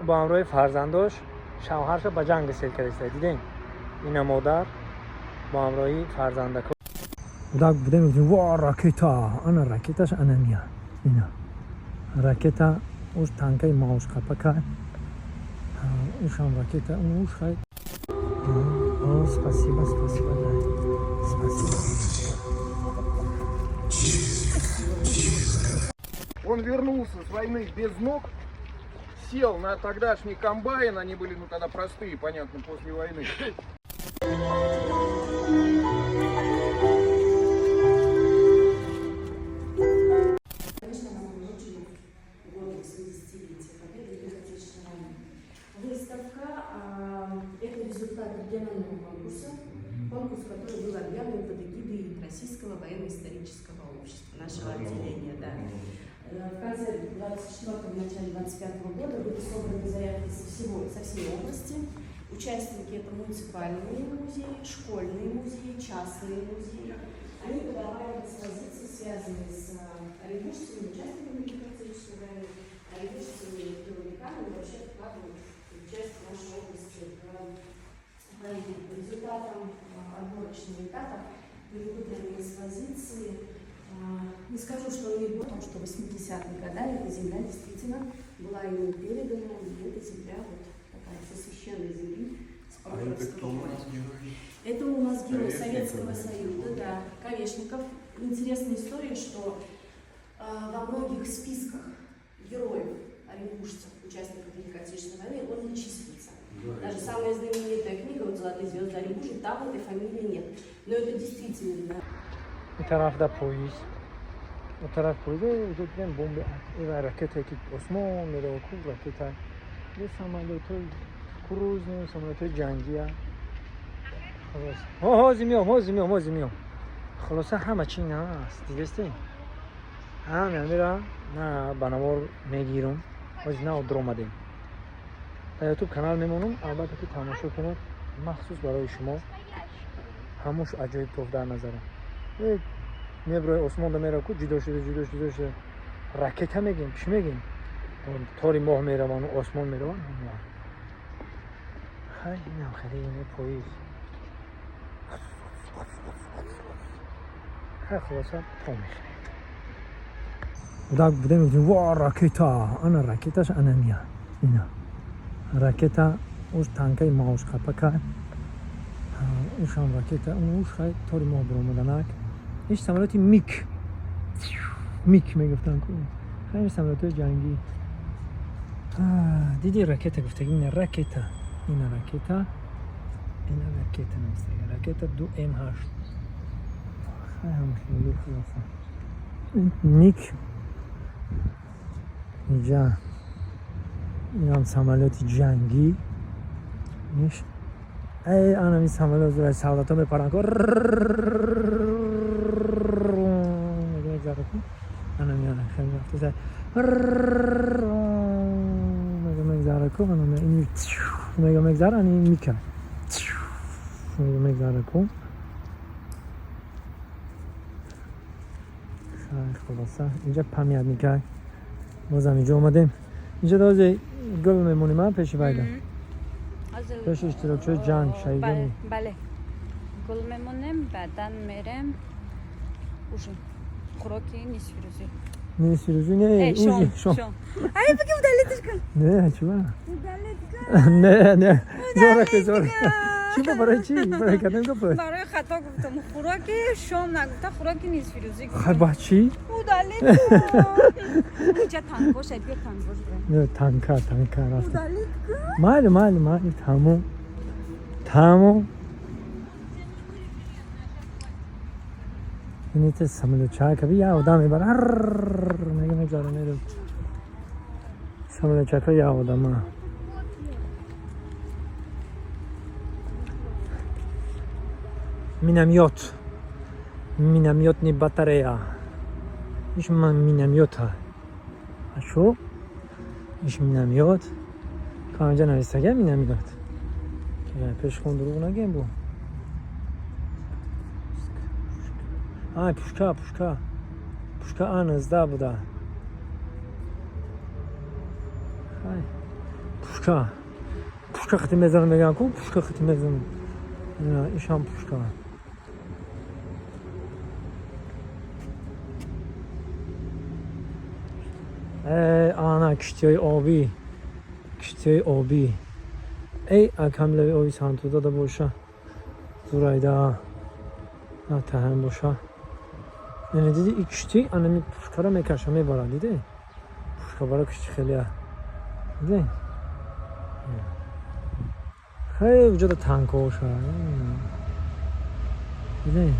Бо ҳамроҳи фарзандош шавҳарша ба ҷанг гусел кардаиста. Дидем, ина модар бо ҳамроҳи фарзандако. Кӯдак будем, мегуфтем: «Во, ракета!» Ана ракеташ, ана мия, ина ракета. Уш танкаи маошқапака, ушам ракета, уш. Хай. О, спасибо, спасибо, да. Спасибо. Он вернулся с войны без ног, сел на тогдашний комбайн, они были, ну, тогда простые, понятно, после войны. Конечно, нам вручили годы 80-летия Победы в Великой Отечественной войне. Выставка это результат регионального конкурса, конкурс, который был объявлен под эгидой Российского военно-исторического общества, нашего отделения. Да. В конце 24-го, начале 25 года были собраны заявки со всей области. Участники — это муниципальные музеи, школьные музеи, частные музеи. Они подавали экспозиции, связанные с оренбургскими участниками Великой Отечественной войны, оренбургскими тыловиками и вообще вкладом в часть нашей области в войну. По результатам отборочного этапа были выбраны экспозиции. Не скажу, что наиболее, потому что в 80-х годах эта земля действительно была ему передана, и эта земля вот такая со священной земли. С А это кто у нас герой? Это у нас герой Ковешников, Советского да? Союза, да, Ковешников. Интересная история, что во многих списках героев оренбуржцев, участников Великой Отечественной войны, он не числится. Даже самая знаменитая книга, вот «Золотые звезды Оренбуржья», там этой фамилии нет. Но это действительно Ин тараф да поезд, он тараф поезд, уҷо дидем бомби ва ракетае, ки осмон мерава ку, ракета е, самолётҳои круизный, самолётҳои ҷангия. Халос, ҳози миём, ҳози миём, ҳози миём. Хулоса, ҳама чи наст, дидестем, ҳами ҳамира на ба навор мегирам. Ҳози на дуромадем, дар Ютуб канал мемонам, албатта, ки тамошо кунед, махсус барои шумо. Ҳамуш аҷоиб тоф дар назарам. Меброи осмонда мера ку, ҷудо шуда, ҷудо шуда, ҷудо шуда, ракета мегем, чӣ мегем, тори моҳ мераванд, осмон мераванд. Хай, инам хеле ине поезд. Хай, хулоса, то мехӯрем. Кӯдак будем, мегуфтем: «Во, ракета!» Ана ракеташ, ана мия, ина ракета. Уш танкаи маошқапака, ушам ракета, уш. Хай, тори моҳ биромаданак. Иш самолёти МиГ, МиГ мегуфтанд ку, хай, самолётҳои ҷангӣ. Диди, ракета гуфтаги, ина ракета, ина ракета, ина ракета навистага, ракета 2М8. Хай, ҳам хеле. Хулоса, МиГ инҷа, инам самолёти ҷангӣ. Иш эй, анами самолёт, зура солдатҳо мепаранд ку, мегзара ку, анами ана хеле рафта мега мегзара ку, анами ин мега мегзара, ани мика мега мегзара ку. Хай, хулоса, инҷа памятникай. Бозам инҷо омадем, инҷа дозе гул мемонем, а пеши вайда, пеши иштирокчиҳои ҷанг, шаҳидони. Бале, гул мемонем, баъдан мерем ужин, хӯроки нисфирӯзӣ. Нисфирӯзӣ не. Э, шом. Ужин, шом. Шом. Ай, бигӣ, удалить кун. Не, чува? Удалить кун. Не, не, зораке, зора. Чӣ ба, барои чӣ, барои кардем гапа? Барои хато гуфтам, хӯроки шом нагуфта, хӯроки нисфирӯзӣ. Хай, ба чӣ? Удалить кун. Инҷа танкош, биё, танкош. Не, танка, танка рафта. Удалить кун. Майли, майли, майли, тамом, тамом. Ините самолётчака би, я одам мебара, мега мегзара, меро самолётчака, я одама. Миномёт, миномётный батарея. Иш миномёта, ашу иш миномёт. Каминҷа навистага миномёт, пеш хун дурӯғ нагем бу. Ай, пушка, пушка, пушка А-19 буда. Хай, пушка. Пушка. Пушка қити мезанам мегӯям ку, пушка қити мезанам. Ина ишам пушка. Ана киштиҳои обӣ. Киштиҳои обӣ. Эй, акам лави оби сантуда боша. Зурайда. На таҳам боша. Яъне диди и киштӣ анами пушкара мекаша мебарад, диди? Пушка бара кишти хеле. Диди? Хеле уҷода танкоша. Диди?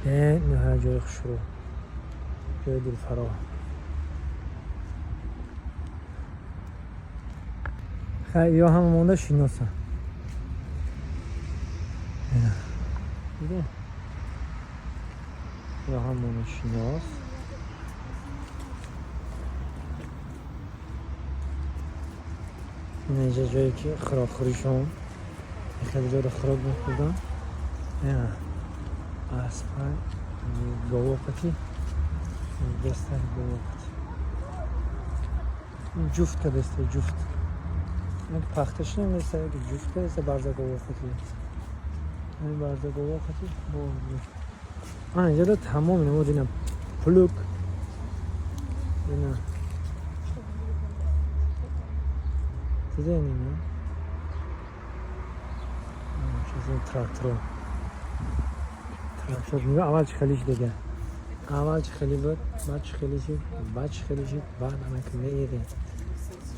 Ниҳоят ҷои хушрӯ. Ҷои дилфаро. Хай, ё ҳама монда шиноса. Диди? Ё ҳама монда шинос. Инҷа ҷое ки хӯрокхӯришон. Хеле ҷода хӯрок мехӯрдан. Аспа говоқати даста говоқати. Ҷуфт кадаста ҷуфт. Як пахташ наместа, як ҷуфт кадаста барза говоқати. Ин барза говоқати бо ҷуфт. Ана инҷа тамом намуд ина плуг. Ина дидем ина? Чизи трактор. Трактор нигоҳ аввал чӣ хелиш дига. Аввал чӣ хеле буд, баъд чӣ хеле шид, баъд чӣ хеле шид, баъд амак меире.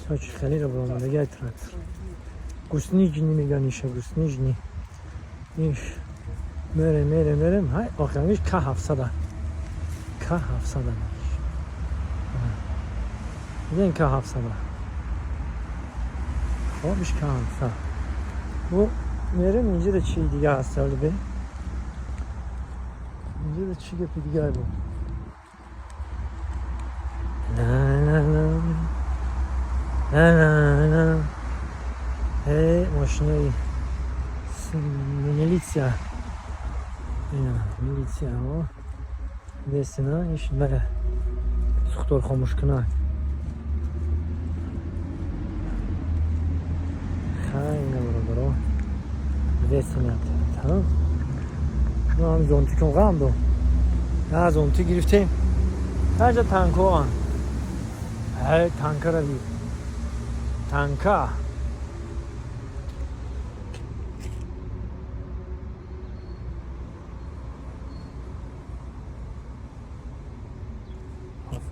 То чӣ хеле ро баромадагиай трактор. Гуснижни мегӯянд иша, гуснижни. Иш мерем, мерем, мерем, ҳай охирангиш К700. К700. Дидем К700. Хоб иш К700. Бу мерем инҷа чӣ дига ҳаст ҳоли бе. Инҷа чӣ гапи дига буд. На на на. На на на. Эй, мошинаи милиция. Ина милиция о. Дестина иш бара. Сухтор хомӯш кунад. Хай, ина бародаро. Дестина. Тамом. Мо ҳам зонтиком ғам ду. На зонтик гирифтем. Ҳаҷа танкоан. Ҳай танкара дид. Танка.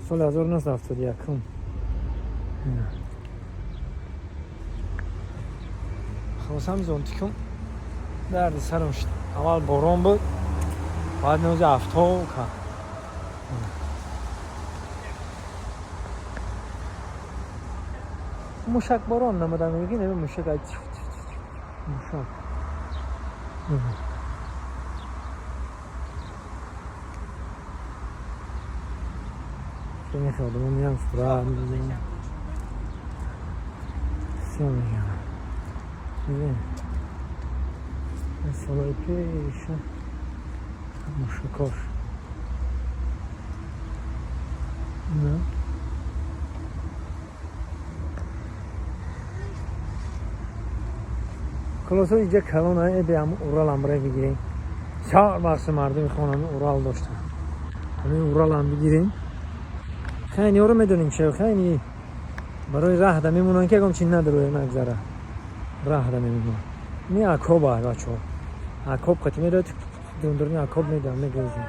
Соли 1971. Хостам зонтикум дарди сарам шуд. Аввал борон буд, баъд нози афтоб кард. Мушак борон намудам, мегӣ неми мушак ай тиф тиф тиф мушак. Мехоҳам одамон меянд сурат мезананд. Всё мегӯям. Бибин. Солҳои пеша мушакош. На. Хулоса инҷа калон ай бе ҳамун Урал амре бигирем. Чор бахши мардуми хонами Урал доштанд. Ҳамин Уралам бигирем. Хеле ёро медонем чаро хеле барои раҳда мемонанд ки ягон чи надроя нагзара. Раҳда мемонанд. Не акоб ай бачаҳо. Акоб қати медояд, дундурни акоб медиҳам, мегӯзем.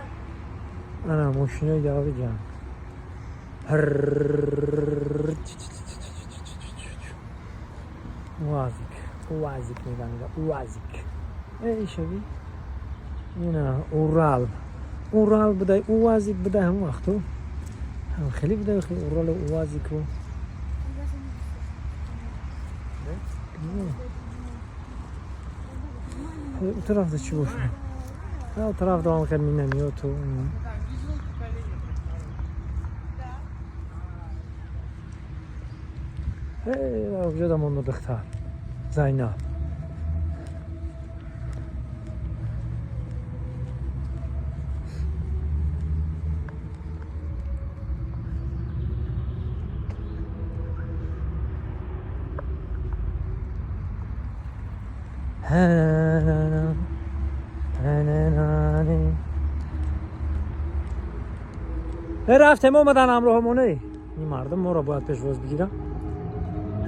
Ана мошинои даври ҷанг. УАЗик. УАЗик мегӯянд, УАЗик. Эй шави. Ина Урал. Урал будай, УАЗик будай ҳамон вақту. Хеле будай, хеле Урал УАЗику. У тарафда чӣ бошад? У тарафда ҳам хеле минамиёту. Уҷода монда духтар. Зайнаб. Рафтем, омадан ҳамроҳамоне. Ин мардум моро бояд пешвоз бигирам.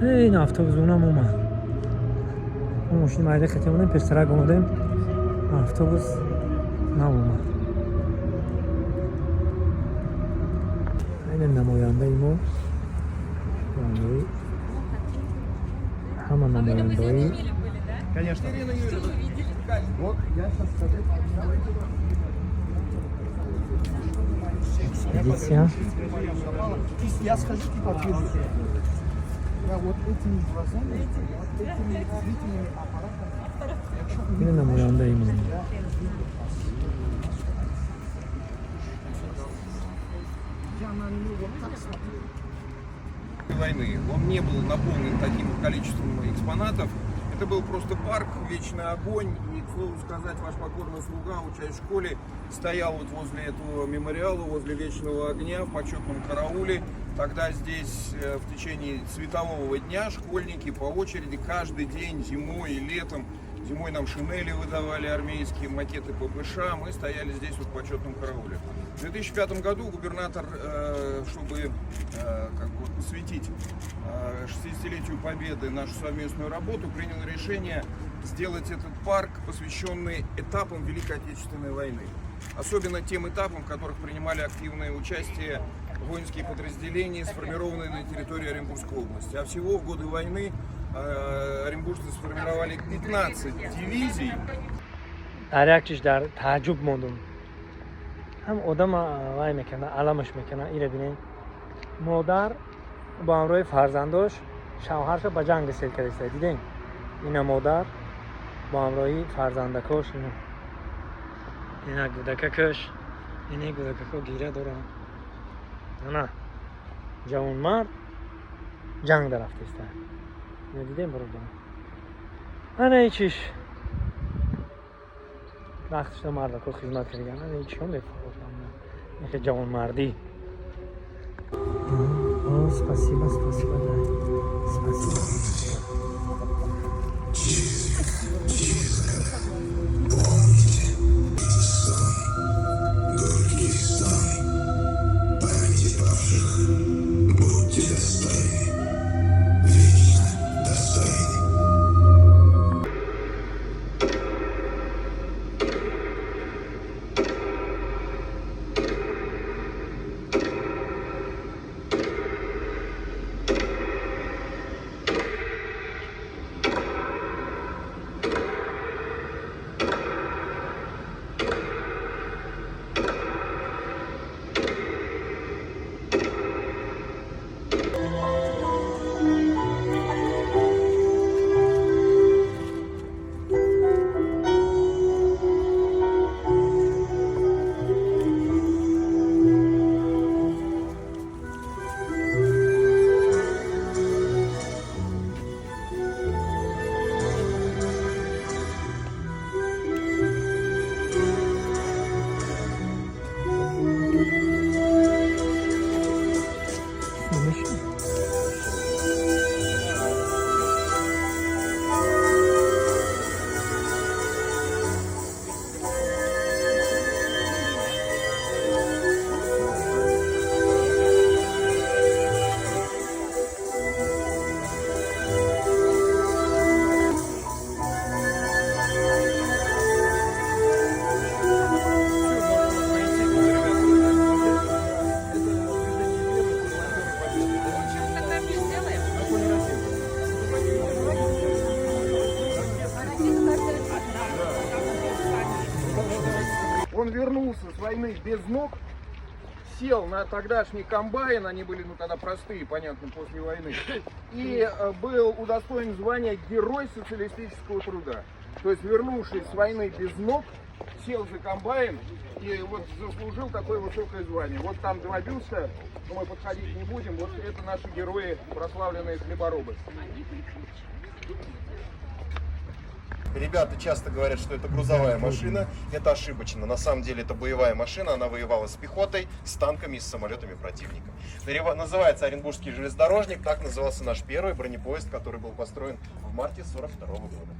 Ин автобус унам омад. Мо мошини майда хете омадем, пештарак омадем, автобус наомад. Ина намояндаи мо, ҳама намояндаҳои. Конечно. Вот я сейчас скажу. Экспедиция. Я схожу и отвечу. Я вот этими глазами, вот этими зрительными аппаратами. Ина намояндаи мо. Я на него вот так смотрю. Войны. Он не был наполнен таким количеством экспонатов. Это был просто парк, вечный огонь. И, к слову сказать, ваш покорный слуга, учась в школе, стоял вот возле этого мемориала, возле вечного огня в почетном карауле. Тогда здесь в течение светового дня школьники по очереди каждый день, зимой и летом, зимой нам шинели выдавали армейские, макеты ППШ, мы стояли здесь вот в почетном карауле. В 2005 году губернатор, чтобы как бы посвятить 60-летию Победы нашу совместную работу, принял решение сделать этот парк, посвященный этапам Великой Отечественной войны. Особенно тем этапам, в которых принимали активное участие воинские подразделения, сформированные на территории Оренбургской области. А всего в годы войны оренбуржцы сформировали 15 дивизий. Дар як чиз дар тааҷҷуб мондум. Ҳам одама вай мекана, аламаш мекана. Ира бинед, модар бо ҳамроҳи фарзандош шавҳарша ба ҷанг гусел кардаиста. Дидем, ина модар бо ҳамроҳи фарзандакош, ина, ина гудакакаш, ина гудакако гира доранд. Ана ҷавонмард ҷанг дарафтаиста. Ина дидем, бародар, ана ичиш вақтшда мардако хизмат кардаган. Ана ичиҳо мефаҳмам, ихе ҷавонмардӣ. О, спасибо, спасибо, да. Спасибо. Помните, сон, горький сон, памяти павших, будьте достойны, вечно достойны. Все, можно пройти, вот, ребята. Это движение первых, волонтеры Победы. Фотографию сделаем? Какой негатив? Ракету каждый. Он вернулся с войны без ног, сел на тогдашний комбайн, они были, ну, тогда простые, понятно, после войны, и был удостоен звания Герой социалистического труда. То есть, вернувшись с войны без ног, сел за комбайн и вот заслужил такое высокое звание. Вот там два бюста, но мы подходить не будем, вот это наши герои, прославленные хлеборобы. Ребята часто говорят, что это грузовая машина. Это ошибочно. На самом деле это боевая машина. Она воевала с пехотой, с танками и с самолетами противника. Называется Оренбургский железнодорожник. Так назывался наш первый бронепоезд, который был построен в марте 1942 года.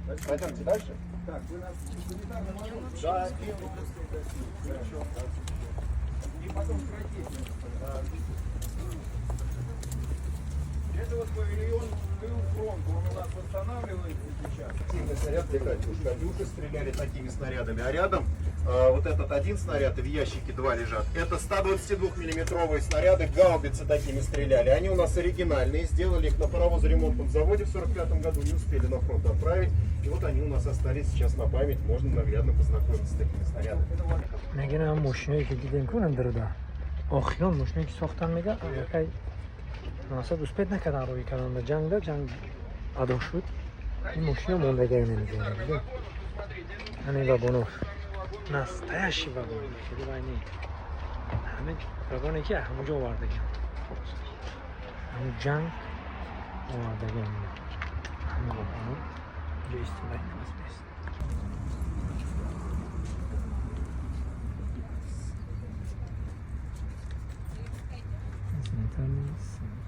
Пойдемте дальше. Так, вы нас санитарный вагон? Да, Хорошо. И потом с ракетами. Да. Это вот павильон тыл фронта, он у нас восстанавливается сейчас. Активный снаряд для «Катюш». «Катюши» стреляли такими снарядами. А рядом вот этот один снаряд, и в ящике два лежат. Это 122-миллиметровые снаряды, гаубицы такими стреляли. Они у нас оригинальные, сделали их на паровозоремонтном заводе в 1945 году, не успели на фронт отправить. И вот они у нас остались сейчас на память, можно наглядно познакомиться с такими снарядами. Мегин ҳам мошиное ки дидем кунам даруда охирон мошиное ки сохтан, мега, аллакай мақсад успеть накардан, рӯй кардан ба ҷангда, ҷанг адо шуд, ин мошино мондагай намедонам. Ҳамин вагонош настоящий вагон, хеле вай не, ҳамин вагоне ки ҳамонҷо овардагиам, ҳамун ҷанг овардагиам, ҳамин вагоно инҷо истифода нест. Санитарный центр.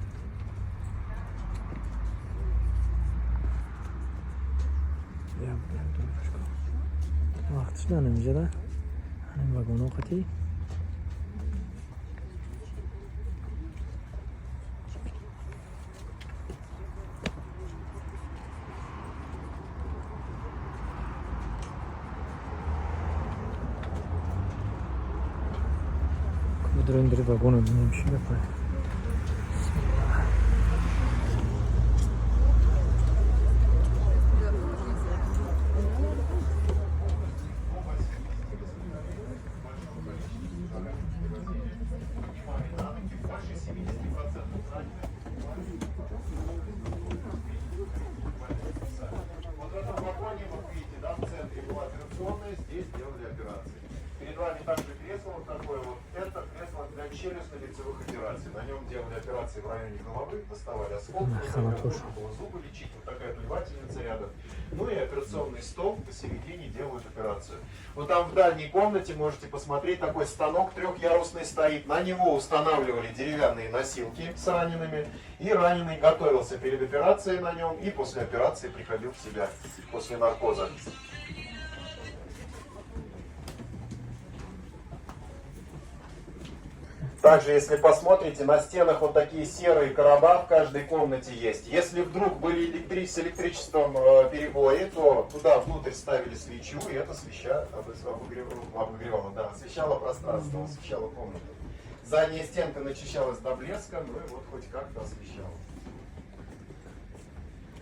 Я донишгоҳ. Вақт шудан инҷода ҳамин вагоно қатӣ. Кудрендри вагоно бинем, чӣ гапа. Больше 70% раненых. Вот в этом вагоне, вот видите, да, в центре была операционная, здесь делали операции. Перед вами также кресло вот такое вот. Это кресло для челюстно-лицевых операций. На нем делали операции в районе головы, доставали осколки, Халатуш. можно было зубы лечить, вот такая плевательница рядом. Ну и операционный стол, посередине делают операцию. Вот там в дальней комнате можете посмотреть, такой станок трехъярусный стоит. На него устанавливали деревянные носилки с ранеными. И раненый готовился перед операцией на нем и после операции приходил в себя после наркоза. Также, если посмотрите, на стенах вот такие серые короба в каждой комнате есть. Если вдруг были с электричеством перебои, то туда внутрь ставили свечу, и эта свеча обогревала, да, освещала пространство, освещала комнату. Задняя стенка начищалась до блеска, ну и вот хоть как-то освещала.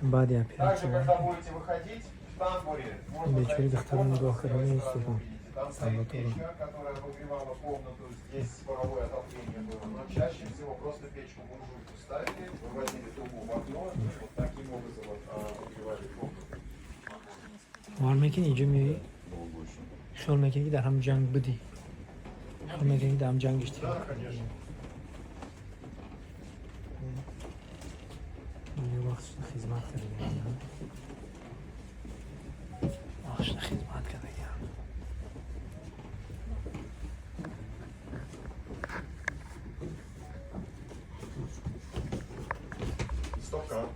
Баъди Также, оператсия когда будете выходить, в тамбуре можно Бечори зайти в духтарон комнату, нигоҳ с левой карда стороны меистоданд. увидите. Там стоит Амбулатория. печка, которая обогревала комнату, здесь паровое отопление было. Но чаще всего просто печку буржуйку ставили, выводили трубу в окно и вот таким образом вот, обогревали комнату. Бовар мекунӣ, инҷо меоӣ, хиёл мекунӣ, ки дар ҳам ҷанг будӣ, хиёл мекунӣ, ки дар ҳам ҷанг иштирок Да, конечно. кардӣ. Вақт хизмат кардагиам, вақт хизмат кардагиам. Стоп-кран.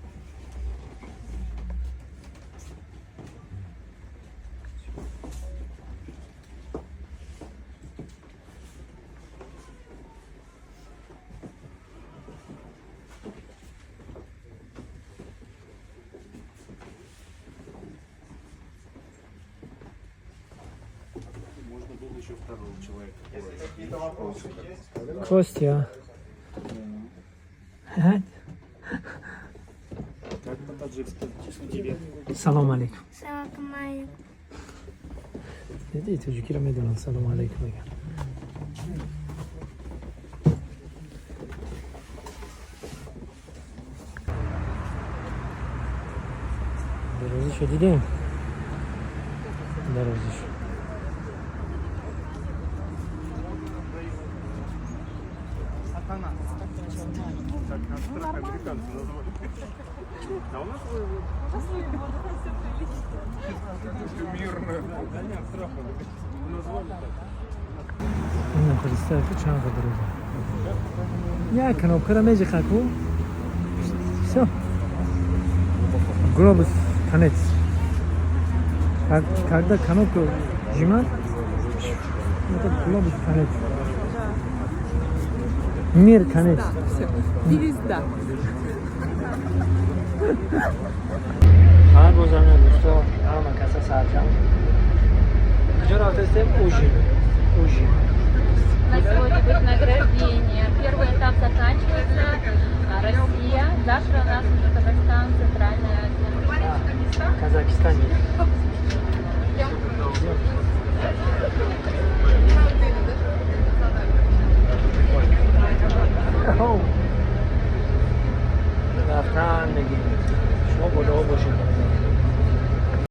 Можно было еще второго человека. Если какие-то вопросы есть? Костя. Как по-таджикски? Тебе. Салом алейкум. Салам алейкум. Диди, тоҷикиро медонам, салом алейкум мегам. Дарозишо дидем, дарозишо. Так, нас страх американцы назвали. А у нас Мирно. Да нет, страха. Назвали так. Инам представь, чанд дароза. Як кнопкара межиха ку, всё, глобус, конец. Когда кнопку жимать, это глобус, конец. Мир, конец. Звезда. Ҳар бозам, дӯсто, ҳама каса сарҷам. Куҷо рафтастем? Ужин. Ужин.